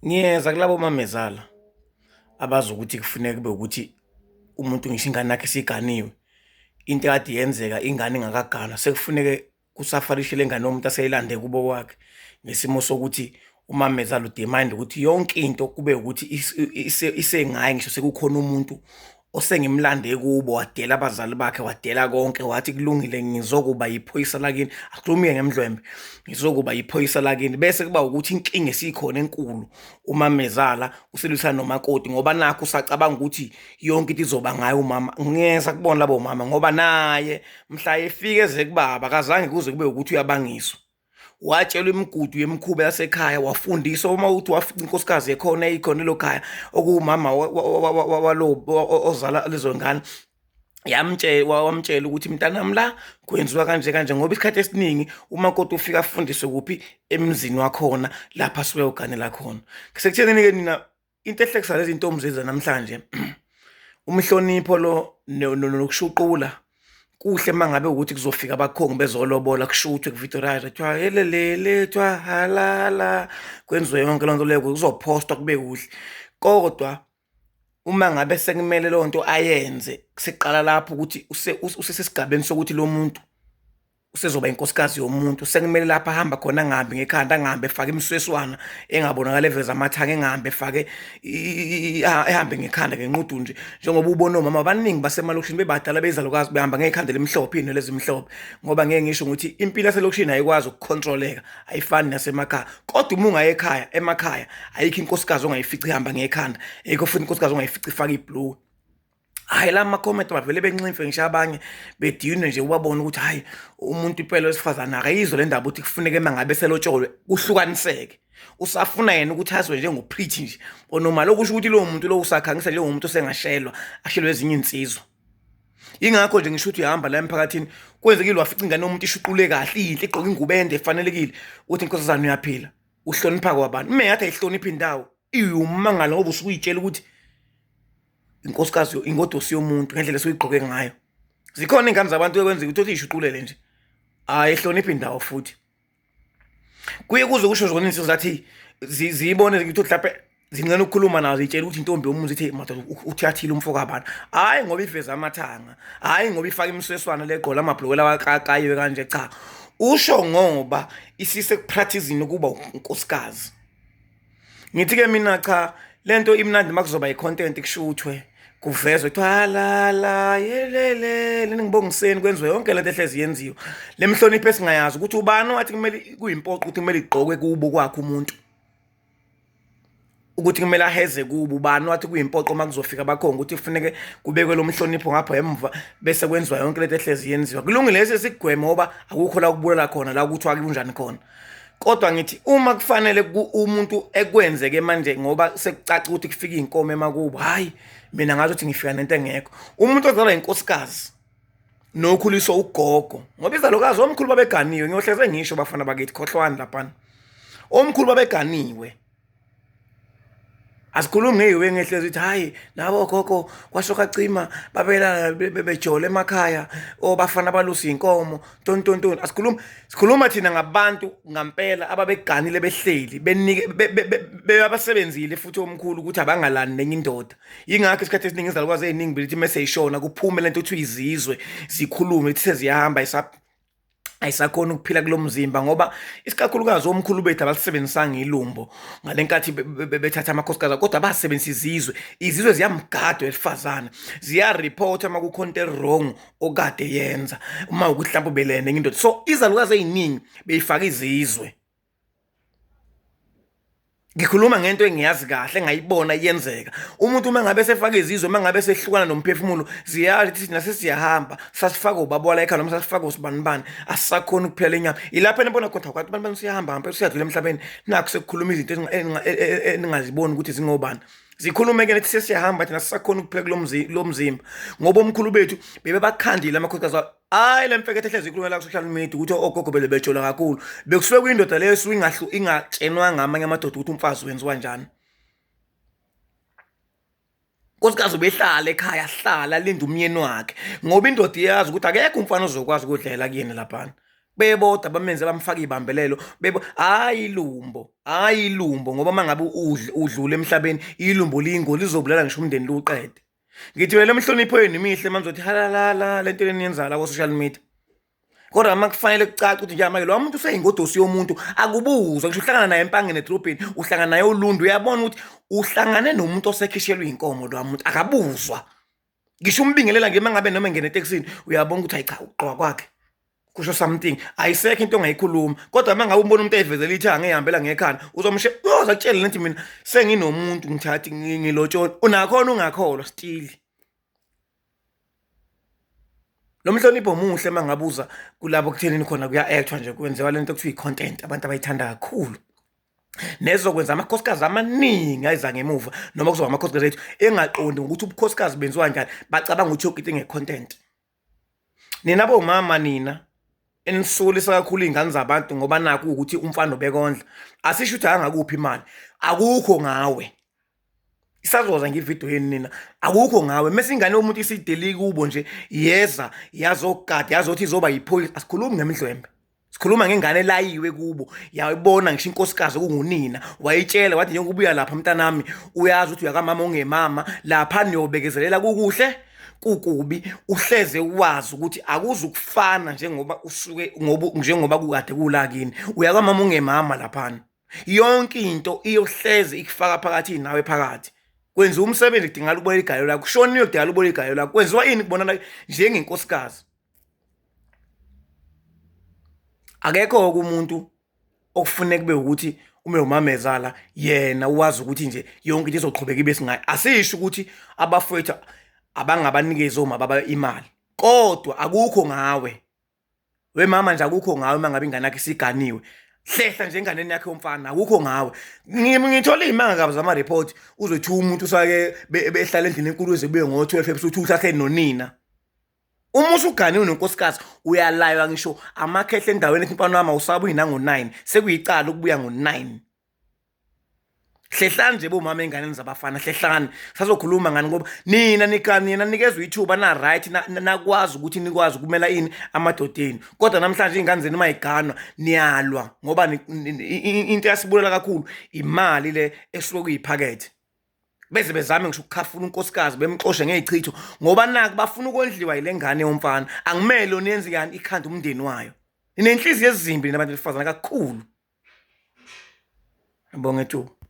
Ngiyeza kulabo mamezala abazi ukuthi kufuneka kube ukuthi umuntu ngisho ingane yakhe isiganiwe, into ekade yenzeka ingane ingakaganwa sekufuneke kusafarishe le ngane yomuntu aseyilande kubo kwakhe ngesimo sokuthi umamezala udemand ukuthi yonke into kube ukuthi isengaye ngisho sekukhona umuntu osengimlande kubo wadela abazali bakhe wadela konke wathi kulungile ngizokuba yiphoyisa lakini asikhulumi-ke ngemdlwembe ngizokuba yiphoyisa lakini bese kuba ukuthi inkinga esikhona enkulu umamezala uselwisana nomakoti ngoba nakho usacabanga ukuthi yonke into izoba ngayo umama ngiyeza kubona labo mama ngoba naye mhla efike eze kubaba akazange kuze kube ukuthi uyabangiswa watshelwa imigudu yemikhuba yasekhaya wafundiswa uma uthi wafica inkosikazi ekhona eyikhona elo khaya okuwumama walo ozala lezo ngane yamtshela wamtshela ukuthi mntanami la kwenziwa kanje kanje ngoba isikhathi esiningi umakoti ufika afundiswe kuphi emzini wakhona lapha asuke uganela khona sekuthenini-ke nina into ehlekisa lezi ntombi zethu namhlanje umhlonipho lo nokushuqula kuhle uma ngabe ukuthi kuzofika abakhongi bezolobola kushuthwe kuvitorayizwe kuthiwa helelele kuthiwa halala kwenziwe yonke loo nto leyo kuzophostwa kube kuhle kodwa uma ngabe sekumele leyo nto ayenze seqala lapho ukuthi usesesigabeni sokuthi lo muntu usezoba inkosikazi yomuntu sekumele lapha ahamba khona angahambi ngekhanda angahambi efake imisweswana engabonakala eveza amathanga engahambi efake ehambe ngekhanda ngenqudu nje njengoba ubona omama abaningi basemalokishini bebadala beyizalukazi behamba ngekhanda elimhlophe iy'nwele ezimhlophe ngoba ngeke ngisho ukuthi impilo yaselokishini ayikwazi ukukhontroleka ayifani nasemakhaya kodwa uma ungaye ekhaya emakhaya ayikho inkosikazi ongayifici ihamba ngekhanda ayikho futhi inkosikazi ongayifici ifake ibhluwe Hhayi la ma-comment bavele benximfe ngisho abanye bedinwe nje ubabone ukuthi hhayi umuntu impela wesifazane akayizwe le ndaba ukuthi kufuneke uma ngabe selotsholwe kuhlukaniseke usafuna yena ukuthi azwe njengoPretty nje onomali okusho ukuthi lowo muntu lowo usakhangisa njengomuntu osengashelwa ashelwe ezinye iy'nsizwa ingakho nje ngisho ukuthi uyahamba la emphakathini kwenzekile wafica ingane yomuntu ishuqule kahle iyinhle igqoke ingubo ende efanelekile uthi inkosazane uyaphila uhlonipha kwabantu uma ngathi ayihloniphi indawo iwumangalo ngoba usuke uyitshela ukuthi inkosikazi ingodosi yomuntu ngendlela esuyigqoke ngayo zikhona iy'ngane zabantu ekwenzeka ukuthi uthi yishuqulele nje hhayi ehlonipha indawo futhi kuye kuze kusho zona insizwa zathi ziyibone ukuthi mhlawumbe zincela ukukhuluma nazo itshela ukuthi intombi yomuzi ithi madoda uthathile umfo kabani hhayi ngoba iveza amathanga hhayi ngoba ifake imisweswana legqola amabhulukwe lawakakayiwe kanje cha usho ngoba isisekuphrathizini ukuba unkosikazi Ngithi-ke mina cha lento imnandi makuzoba i-content kushuthwe kuvezwe kuthiwa halala yelele ningibongiseni kwenziwe yonke lento ehlezi yenziwa le mhlonipho esingayazi ukuthi ubani owathi kumele kuyimpoqo ukuthi kumele igqokwe kubo kwakhe umuntu ukuthi kumele aheze kubo ubani wathi kuyimpoqo uma kuzofika abakhongi ukuthi kufuneke kubekwe lo mhlonipho ngapha emva bese kwenziwa yonke lento ehlezi yenziwa kulungile lesi sigweme ngoba akukho la kubulala khona la kuthiwa kunjani khona Kodwa ngithi uma kufanele umuntu ekwenzeke manje ngoba sekucaca ukuthi kufika iy'nkomo emakubo, hhayi mina ngazi ukuthi ngifika nento engekho. Umuntu ozalwa inkosikazi nokhuliswa ugogo ngoba izalukazi omkhulu babeganiwe, ngiyohleze ngisho bafana bakithi khohlwani laphana. Omkhulu babeganiwe. Asikhulumi ngeyiwe ngehlezi ukuthi hayi nabo gogo kwasho kacima babelana bejola emakhaya obafana balusa inkomo tontontoni asikhulumi sikhuluma thina ngabantu ngampela ababeganile behleli benike bebasebenzile futhi omkhulu ukuthi abangalani nenye indoda yingakho isikhathi esiningi izalukwazi eziningi belithi mese ishona kuphume lento ukuthi izizwe zikhulume lithi seziyahamba ayisakhona ukuphila kulo mzimba ngoba isikakhulukazi omkhulu bethu abalisebenzisanga ilumbo ngale nkathi bethatha amakhosikazi kodwa basebenzisa izizwe izizwe ziyamgada wesifazane ziyaripotha uma kukhona into wrong okade yenza uma ukuthi mhlawumbe ubelene enye indoda so izalukazi ey'ningi beyifaka izizwe Ngikhuluma ngento engiyazi kahle engayibona iyenzeka. Umuntu uma ngabe sefaka izizwe, uma ngabe sehlukana nomphefumulo, ziyazi ukuthi thina sesiyahamba, sasifaka ubaba wala ekhaya noma sasifaka usibanibani, asisakhoni ukuphila le nyama. Ilapho enibona khona ukuthi abantu bani siyahamba ngempela siyadlula emhlabeni, nakhu sekukhuluma izinto eningaziboni ukuthi zingobani. Zikhulume-ke nethi sesiyahamba thina sisakhona ukuphila kulo mzimba ngoba omkhulu bethu bebebakhandile amakhosikazi Hayi le mfekethe ehlezi ikhuluma la ku-social media ukuthi ogogo bele bejola kakhulu. Bekusuke kuyindoda leyo esuke ingahlu ingatshenwanga amanye amadoda ukuthi umfazi wenziwa njani. Nkosikazi ubehlala ekhaya ahlala alinde umyeni wakhe ngoba indoda iyazi ukuthi akekho umfana ozokwazi ukudlela kuyena laphana. Bebodwa bamenze bamfaka iy'bambelelo bebo hhayi ilumbo, hhayi ilumbo ngoba uma ngabe udlula emhlabeni ilumbo liyingozi lizobulala ngisho umndeni liwuqede. Ngithi mina le mhlonipho yenu mihle uma nizothi halalala le nto eniyenzayo la ko-social media. Kodwa uma kufanele kucace ukuthi njengamanje lowa muntu useyingodosi yomuntu akubuzwa ngisho uhlangana naye empangeni edolobheni uhlangana naye olundi uyabona ukuthi uhlangane nomuntu osekhishelwe inkomo lowa muntu akabuzwa. Ngisho umbingelela nje uma ngabe noma engena etekisini uyabona ukuthi hayi cha ukugqoka kwakhe kusho something ayisekho into ongayikhuluma kodwa uma ngabe umbona umuntu eyivezela ithanga ehambela ngekhanda uzomshe uyoze akutshele lethi mina senginomuntu ngithathi ngilotshona unakhona ungakholwa still lo mhlonipho muhle uma ngabe uza kulabo kuthenini khona kuya-actwa nje kwenziwa lento ekuthiwa i-content abantu abayithanda kakhulu nezokwenza amakhosikazi amaningi ayiza ngemuva noma kuzoba amakhosikazi ethu engaqondi ngokuthi ubukhosikazi benziwa kanjani bacabanga ukuthi yonke into inge-content nina bomama nina enisulisa kakhulu iy'ngane zabantu ngoba naku ukuthi umfana ubekondla asisho ukuthi akangakuphi imali akukho ngawe isazoza ngevidiyo yenu nina akukho ngawe mese ingane yomuntu isideli kubo nje yeza yazogada yazothi izoba yiphoyisa asikhulumi ngemidlwembe sikhuluma ngengane elayiwe kubo yayibona ngisho inkosikazi okungunina wayitshela wathi njengoba ubuya lapha mntanami uyazi ukuthi uyakamama ongemama lapha niyobekezelela kukuhle kukubi uhleze wazi ukuthi akuzukufana njengoba usuke ngoba njengoba kukade kula kini uyakamama ongemama laphana yonke into iyohleze ikufaka phakathi nawe phakathi kwenziwa umsebenzi kudingakala ukubona igalelo lakho kushoniwe kudingakala ukubona igalelo lakho kwenziwa ini kubonana njengenkosikazi Akekho-ke umuntu okufuneka kube ukuthi ume umamezala yena wazi ukuthi nje yonke into izoqhubeka ibe singayo. Asisho ukuthi abafowethu abangabanikezi omama imali, kodwa akukho ngawe wemama nje akukho ngawe uma ngabe ingane yakho isiganiwe hlehla nje enganeni yakhe yomfana akukho ngawe ngithola iy'manga kabi zama-report uzothi umuntu usake behlala endlini enkulu ezibuye ngo-12 ebusuku uthi usahleli nonina Uma usuganiwe nonkosikazi uyalaywa ngisho amakhehla endaweni ethi mfana wami awusabuyi nango-9 sekuyicala ukubuya ngo-9 hlehlani nje bomama enganeni zabafana hlehlani sazokhuluma ngani ngoba nina nina nikezwa ithuba na right nakwazi ukuthi nikwazi ukumela ini amadodeni kodwa namhlanje iy'ngane zenu uma yiganwa niyalwa ngoba into eyasibulala kakhulu imali le esuke kuyiphakethe beze bezame ngisho ukukhafula unkosikazi bemxoshe ngey'chitho ngoba naku bafuna ukondliwa yile ngane yomfana angimele niyenze yani ikhanda umndeni wayo ninenhliziyo ezimbi nina bantu besifazane kakhulu ngibonge thuba.